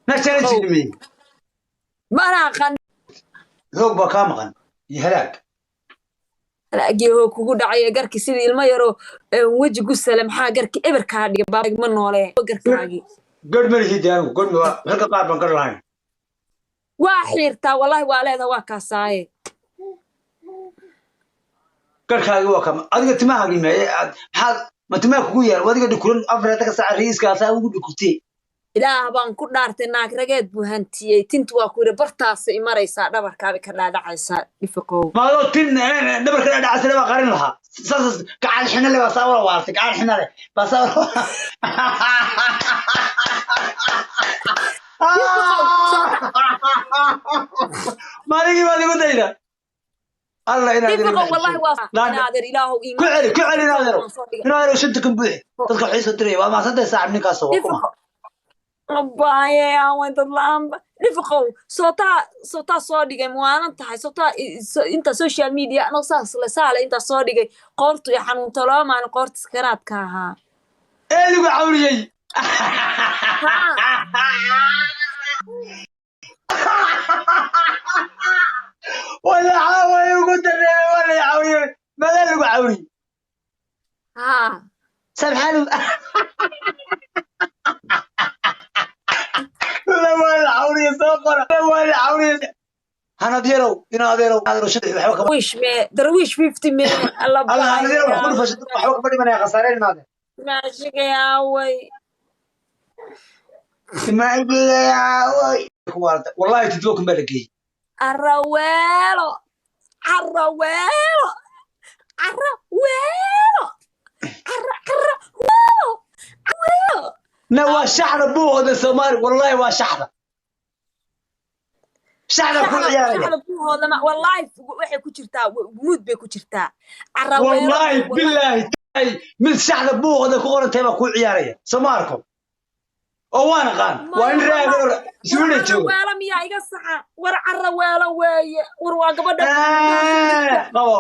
Meeshaan Ow. Jigmey. Mana aqaan. Hoog baa kaa maqan iyo halaag. Halaagii kugu dhacay garki sidii ilmo yaroo weji gusale. Maxaa garki eber kaa dhigay? Baaba ma noolee garkaagii. Garh ma lihid anigu, garh ma ragga qaar baan garh lahayn. Waa xiirtaa, wallahi waa leedaha, waa kaasaaye. Garhkaagi waa kama adiga timahaagii meeye maxaad ma timaha kugu yaal adiga dhukuran 4 saac riiskaasaa ugu dhukurtee. Ilaah baan ku dhaartay, naag rageed buu hantiyey. Tintu waa ku yidhi bartaasa imaraysaa, dhabarkaabay ka dhaadhacaysaa, dhifiqow. Maadoo tin dhabarka dhacasina baa qarin lahaa, saas gacan xina le baa saa wala waartay, gacan xina le baa saa wala. Maaligii baad igu dayda alla inaad Dhifiqow, wallahi waa inaadeer ilaahow. Ku celi, ku celi, inaadero, inaadero, shanta kan buuxi, dadka waxay soo diraya. Waa mahadsantahay saaxib, ninkaas waa kuma. Abaaye, aan dad la-aanba. Dhifiqow, sootaa sootaa soo dhigay muwaanan tahay, sootaa inta social media anoo saas le saale intaa soo dhigay, qoortu iyo xanuunta 2 maalin, qoorta sakaraadka ahaa. Ee lagu cawriyey. Wala caaway ugu dareemay, waa la cawriyey, madaa lagu cawriyey? Haa. Sabxalu la waa la cawriyey, soo qora, waa la cawriyey. Hanad yarow, inaadeerow, adeerow, shadix waxba kama. Darwiish mee, darwiish 50 mee? Alla hanad yarow, wax ku Alla. dhufa, shadix waxba kama dhimanaya, khasaareen inaade. Maashigayaway. Wallahi 7,000 baa la geeyey. Araweelo, araweelo, araweelo, ara araweelo, weelo. Na waa shaxda buuhooda Soomaali, wallahi waa shaxda, shaxda ku ciyaaraya. Shaxda buuhooda ma wallahi waxay ku jirtaa muud bay ku jirtaa, araweelo. Wallahi billahi mid shaxda buuhooda ku qoran tahay baa ku ciyaaraya, soo ma arko oo waan aqaan, waa nin raaga Sweden joogo. Araweelo miyaa iga saxa? War araweelo weeye, war waa gabadha. Qabo,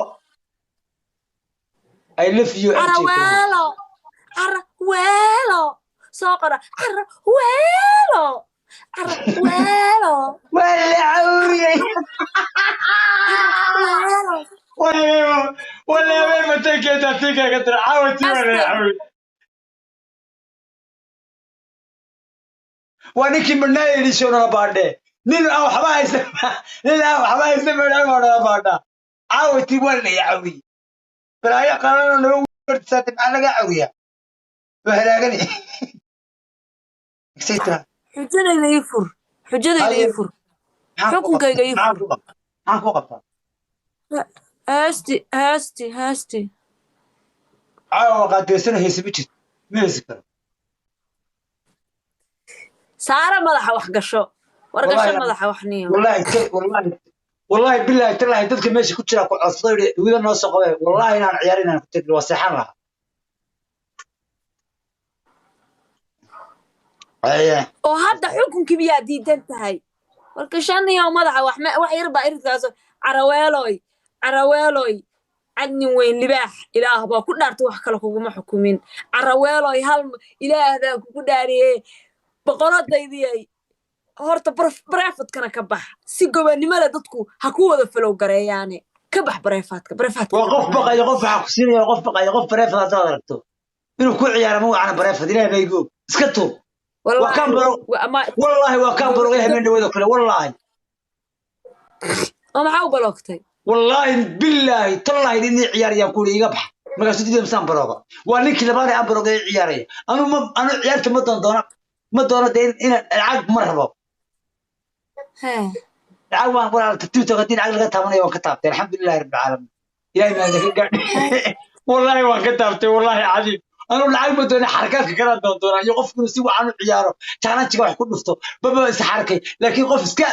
I love you MJ. Araweelo, araweelo, soo qora araweelo, araweelo. Waa la cawriyey. Araweelo. Wala habeen matankeeda tinka ka tira caawa tii waa la cawriyey. Waa ninkii madhnaa yidhi nala baadhee, nin aan waxba haysan, nin aan waxba haysan madhnaa waa nala baadhaa. Caawa tii waa la cawriyey, balaayo qalanoo naga wertisaatay, maxaa laga cawriyaa? Waa halaagani. Xujadayda ii fur, xujadayda ii fur, xukunkayga ii fur. Maxaan ku qabtaa? Heesti, heesti, heesti. Caawa qaadeysana heesi ma jirto, ma heesi karo. Saara madaxa wax gasho, war gasho madaxa wax niyo. Wallahi wallahi wallahi billahi tallahi, dadka meesha ku jira ku codsaday yidhi wiila noo soo qabay, wallahi inaan ciyaar inaan ku tegin, waa seexan lahaa. Oo hadda xukunkii miyaa diidan tahay? War gashaniyo madaxa wax wax yar baa iridkaaso. Caraweeloy, caraweeloy, cadnin weyn libaax, ilaah baa ku dhaartay, wax kale kuguma xukumin. Caraweeloy, hal ilaah baa kugu dhaariyey, boqoradaydiyay. Horta bareefadkana ka bax si gobonimo leh, dadku ha ku wada falow gareeyaane, ka bax bareefaadka, bareefaadka. Waa qof baqaya, qof waxaa ku siinaya qof baqaya. Qof bareefad haddaad aragto inuu ku ciyaaro ma wacana bareefad, ilaah bay goog iska tuur. Waa kaan baro, wallaahi waa kaan barogay habeen dhaweed oo kale, wallaahi. Oo maxaa u baloogtay? Wallaahi billaahi tallaahi inii ciyaarayaan ku iga bax, markaasuu diiday misaan barooga. Waa ninkii labaad ee aan barooga ee ciyaaraya. Anu ma anu ciyaarta ma doon doona, ma doono dee inaan lacag ma rabo. Lacag waan walaal tartiibta haddii lacag laga taabanayo waan ka taabtay, alxamdulilahi rabbil caalamiin, ilahay maa ka gaadhi, wallaahi waan ka taabtay, wallaahi cadiim. Anu lacag ma doona, xarakaadka kalaan doon doonaa iyo qofku inuu si wacan u ciyaaro, challenge-ga wax ku dhufto baba is xarakay, laakiin qof iska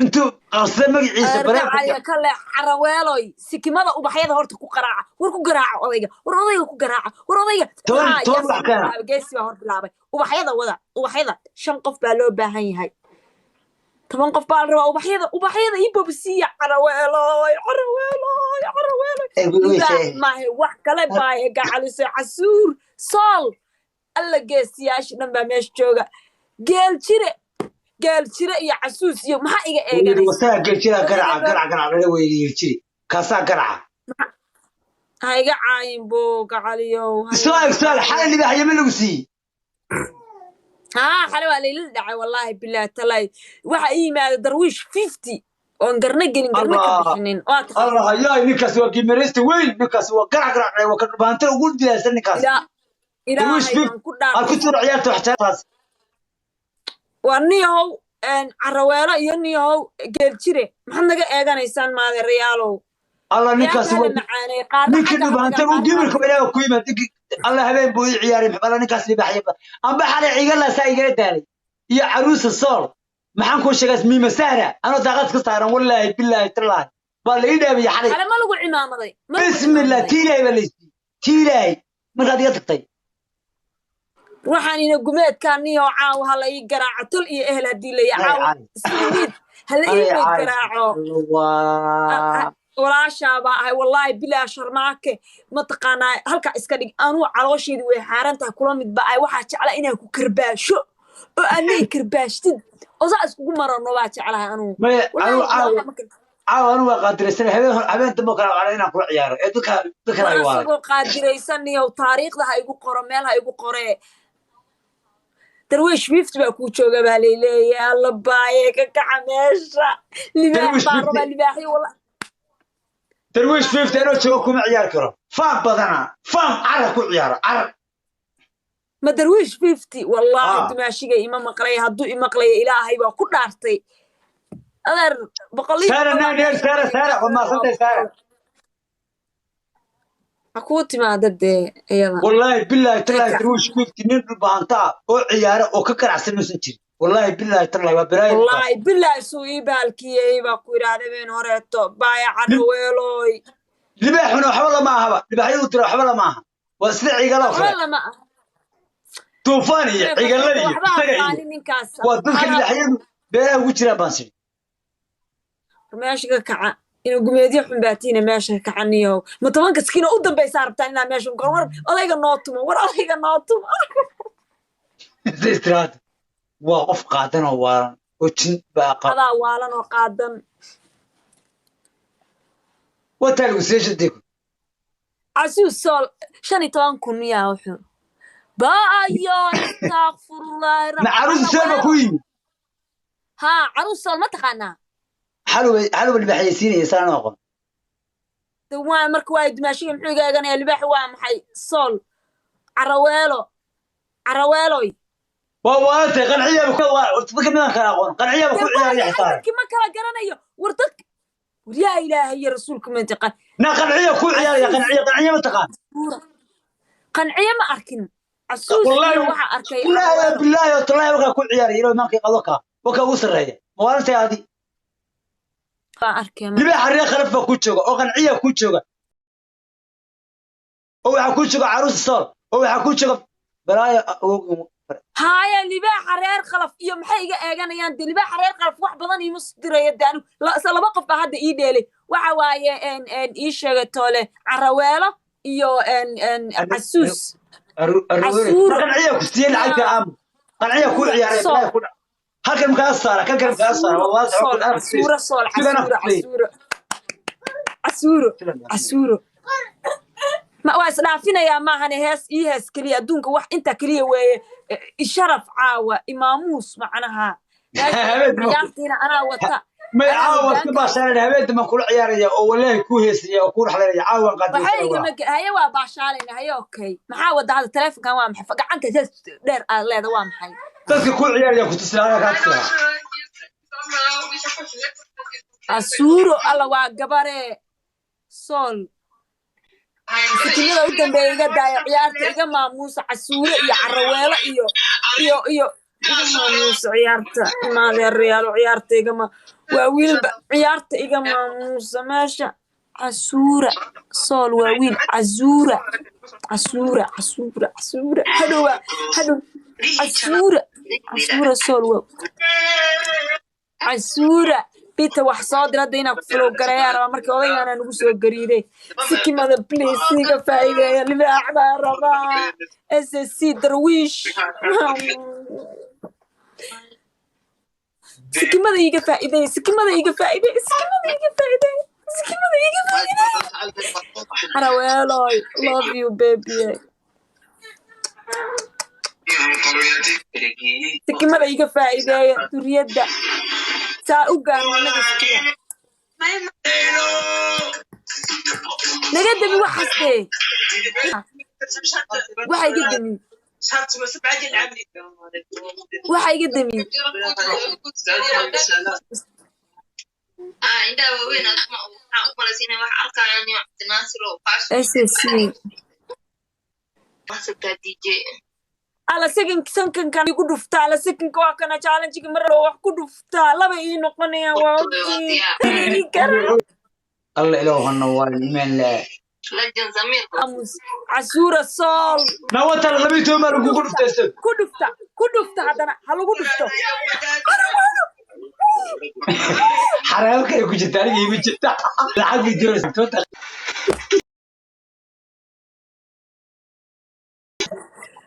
intuu qabsada magaciisa Racaya kale. Caraweeloy, sikimada ubaxyada horta ku qaraaca, war ku garaaca odayga, war odayga ku garaaca, war odayga. 10 wax keena. Geesi baa hor bilaabay. Ubaxyada wada, ubaxyada 5 qof baa loo baahan yahay, 10 qof baa la rabaa. Ubaxyada, ubaxyada ii bobsiiya. Caraweeloy, caraweeloy, caraweeloy, libaax maahe, wax kale maahe, gacaliso casuur sool. Alla, geesiyaasha dhan baa meesha jooga. Geel jire, geel jire iyo casuus iyo maxaa iga eeganaysa? Wasaa geel jira, garaca garac garac lala weeye. Geel jiri kaasaa garaca. Ha iga caayin buuga, Caliyow. Ha iga Su'aal, su'aal. caayin. Xalay libaaxyama lagu siiyey? Haa, xale waa layla dhacay, wallaahi bilaahi talaahi. Waxaa ii yimaada Darwiish 50 oon garna gelin, garna ka Allah. bixinin, waa taqaan. Allah yaa, ninkaas waa gimareysta weyn. Ninkaas waa garac garac, waa ka dhubaanta ugu diyaarsan ninkaas. Ilaahay 50 baan ku Al dhaartay. ku tuuro ciyaarta wax taas. Waa niyahow Caraweelo iyo niyahow Geeljire, maxaad naga eeganaysaan, maadeerayaalow? Allah, ninkaas Ciyaarta waa hala macaanay, qaarna ninkii xagga ha dhubaanta tagaan, uu qaarna gimirka ilaaha ku yimaad. Allah, habeen buu ii ciyaaray. Alla, ninkaas libaaxya amba xalay cigalaasaa igala daalay iyo caruusa sool. Maxaan kuu sheegaa, miima sahra anoo daaqad ka saaran, wallaahi bilaahi tallaahi, baa la ii dhaabiyey xalay. Xale ma lagu cimaamaday? Ma lagu Bismillah. cimaamaday? Tii Ilaahay baa laysiiyey, tii Ilaahay markaad iga tagtay. Waxaan ina gumeedkaa niyahow, caawa ha la ii garaaco, tol iyo ehel haddii la ii Ay, caawa caayi. Isliimiid ha la ii Ay, meyd caayi. garaaco. Waa Walaashaa baa ahay, wallaahi bilaa Sharmaake, mataqaanaa, halkaa iska dhig. Anuu caloosheedi way xaaran tahay, kula mid ba ahay. Waxaa jeclaa inaan ku karbaasho oo aadna i karbaashtid oo saa iskugu marano baa jeclahay anuu. Maya. Wallaahi Anuu caawa bilaa caawa anuu waa qaadiraysan. Habeen habeen dambe oo kale waa inaan kula ciyaaro ee dadka War ay waalay. Asagoo qaadiraysan niyow, taariikhda ha igu qoro, meel ha igu qoree. Darwiish 50 baa kuu jooga baa layleeyahay. Alla baaye, ka kaca meesha, libaax Darwiish baa 50. rabaa libaaxyo wala. Darwiish 50 anoo joogo kuma ciyaari karo. Faam badana, faam carar ku ciyaaro, carar. Ma Darwiish 50? Wallaahi Ah. dumaashiga ima maqlay. Hadduu imaqlaya, Ilaahay baa ku dhaartay, adeer, boqoliyo Saara boqol baa nine years. meesha Saara, fadhiya. Saara, waa mahadsantahay, Saara. Ha kuu timaada dee iyada. Wallaahi bilaahi tallaahi. Ka. Darwiish 50 nin dhulbahantaa oo ciyaara oo ka ganacsan muusan jirin, wallaahi bilaahi tallaahi, waa balaayo ninkaas. Wallaahi bilaahi, suu ii baalkiyey baa ku yidhaahday been horeeto baaya Caraweelooy. Libaaxuna waxba lama ahaba. Libaaxyadu tira waxba lama aha, waa sida cigaloo Waxba kale. lama ah. Duufaan iyo cigallada iyo Waxba isaga iyo aqaanin ninkaas. waa dadka libaaxyadu beeraha ugu jiraan baan sii. Meesha ka kaca, ina gumeedyo xunbaatiina, meesha ka kaca niyow. Ma 10-ka sakiino u dambaysaa rabtaan inaa meesha ku? War odayga noo tumo, war odayga noo tumo. Istiraada waa qof qaadan oo waalan oo jin baa qaba. Adaa waalan oo qaadan. Wataa lagu siiyey 5-tii kun. Casuus sool, 15,000 miyaa? Wuxuu baayo, istakfirullahi. Ma caruus sool baa ku yimi? Haa, caruus sool ma taqaanaa? Xaluba xaluba libaaxyaysiinaya saan aqoon. De waa marka waa dumaashiga, muxuu iga eeganaya? Libaax waa maxay? Sool, Caraweelo, Caraweeloy. Waa waalatay. Qanciyaaba dadka midaan kala aqoon, qanciyaaba ku De ciyaaraya waa xitaa. Dadki ma kala garanayo. War dadka, war yaa Ilaahay iyo rasuulka, ma taqaan? Na qanciya ku ciyaaraya, qanciya, qanciya ma taqaan? Qanciye ma arkin, casuus. Wallahi iyo waxa arkay bilaahi. Caraweelo. Bilaahi oo tallaahi, wakaa ku ciyaaraya ilaa maankii qado kaa wakaa ugu sarreeya. Ma waalatay adi? Baan arkay Libaaxa reer Khalaf baa ku jooga oo qanciya ku jooga oo waxaa ku jooga caruus sool oo waxaa ku jooga balaayo. Haaya, libaaxa reer Khalaf iyo maxay iga eeganayaan? De libaaxa reer Khalaf wax badan iima diraya. De anigu laba qof baa hadda ii dheelay. Waxa waaye ii sheegay toole Caraweelo iyo casuus. Casuuro. Qanciya ku siiyey lacagta aamu, qanciya ku ciyaaray. Sool. Balaayo ku dhac, halkan makaa saara, kan kale makaa saara, wallahi. Sool, casuuro, sool, casuuro, casuuro, casuuro, casuuro. Ma waa isdhaafinayaa? Maahane, hees ii hees keliya. Adduunka wax intaa keliya weeye. Sharaf caawa, imaamuus macnaha. Habeen Ciyaartiina anaa wata. May Anaa caawa hoggaanka. Ka baashaalan, habeen dambe kula ciyaaraya oo wallaahi kuu heesaya oo kuu raxlaynaya caawan. Waxay Qaadiyay. igama haye, waa baashaalayna. Haye, okay, maxaa wada hadda? Telefonkan waa maxay? Gacanta saas dheer aad leeda waa maxay? Dadka kuu ciyaaraya ku tusilaa, kaa tusilaa. Asuuro alla, waa gabare sool. Sikinada u dambeeya iga daaya ciyaarta, iga maamuusa. Casuuro iyo Caraweelo iyo iga maamuusa ciyaarta, imaadeerayaalo. Ciyaarta igama waa wiilba, ciyaarta iga maamuusa meesha. Casuura sool waa wiil. Casuura, casuura, casuura, casuura, hadhowa hadhow. Casuura, casuura sool waa casuura. Bita, wax soo dir hadda inaa ku follow gareeyaa rabaa. Markii odaygaana nagu soo gariiray sikimada, please iga faa'iideeya. Libaax baa rabaa. SSC Darwiish, sikimada iga faa'iideeya, sikimada iga faa'iideeya, sikimada iga faa'iideeya, sikimada iga faa'iideeya. Xaraweeloy, love you, baby. Sikimada iga faa'iideeya, duriyadda saa u gaarno naga sikima naga demi. Waxaste waxa iga demi, waxa iga demi. SSC ala sakin sankankan igu dhuftaa, ala sakinka waa kana challenge mar wax ku dhuftaa, laba ii noqonayaan, waa ogtiin ii gara. Alla ilaahu hana waa iimaan leh. Amus casuura sool. Nawatan 12 baa lagugu dhuftay. Ku dhufta, ku dhufta, haddana ha lagu dhufto. Xaraabo kale ku jirta, aniga iima jirta, lacag bay diraysa.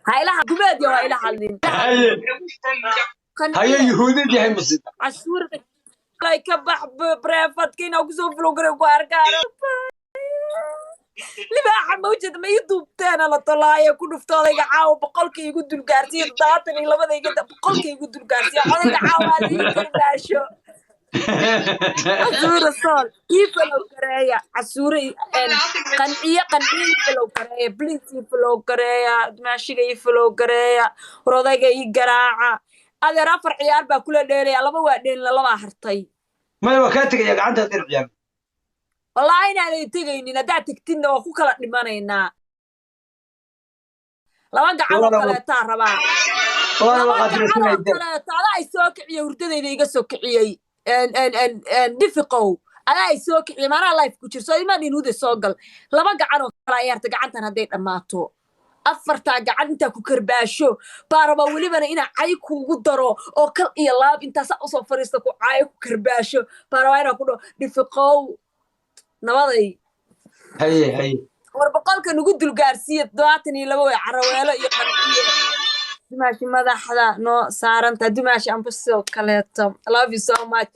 Ha ilaha gumeed ya, waa ila hadlin. Haye haye, yuhuudad yahay masida. Casuurada lay ka bax breefadka inaa kusoo fulogare ku arkaan. Libaaxa mawjad ma ii duubteena la tolaaye ku dhufto odayga caawa 100-ka igu dulgaarsiiyo, 72-da iga 100-ka igu dulgaarsiiyo odayga caawa aad ii garbaasho. Casuura sool ii follow gareeya, casuura qanciye, qanciye ii follow gareeya, please ii follow gareeya, dumaashiga ii follow gareeya, war odayga ii garaaca. Adeer, afar ciyaar baa kula dheelaya, laba waa dheelina, labaa hartay. Maya, waa kaa tegaya gacanta haddii ciyaar. Wallaahi inaanay tegaynin, haddaad tegtidna waa ku kala dhimanaynaa. Laba gacan oo kaleetaa rabaa, walaal laba waa gacan oo qaadirsanayda. kaleeto. Adaa ay soo kiciye, hurdadayda iga soo kiciyey dhifiqow, adaa ay soo kiciyey. Maanaa life ku jir soo imaan hude soo gal. Laba gacan oo kale ayaarta gacantan hadday dhammaato, afartaa gacan intaa ku karbaasho baa rabaa, welibana inaa cay kuugu daro oo kal iyo laab intaasaa usoo fadhiista ku caayo ku karbaasho baa rabaa, inaa ku dhaho dhifiqow nabaday. Haye haye. War 100-ka nagu dulgaarsiiya, 72 way. Caraweelo iyo qanciye, dumaashi madaxda noo saarantaa, dumaashi amba sidoo kaleeto, love you so much.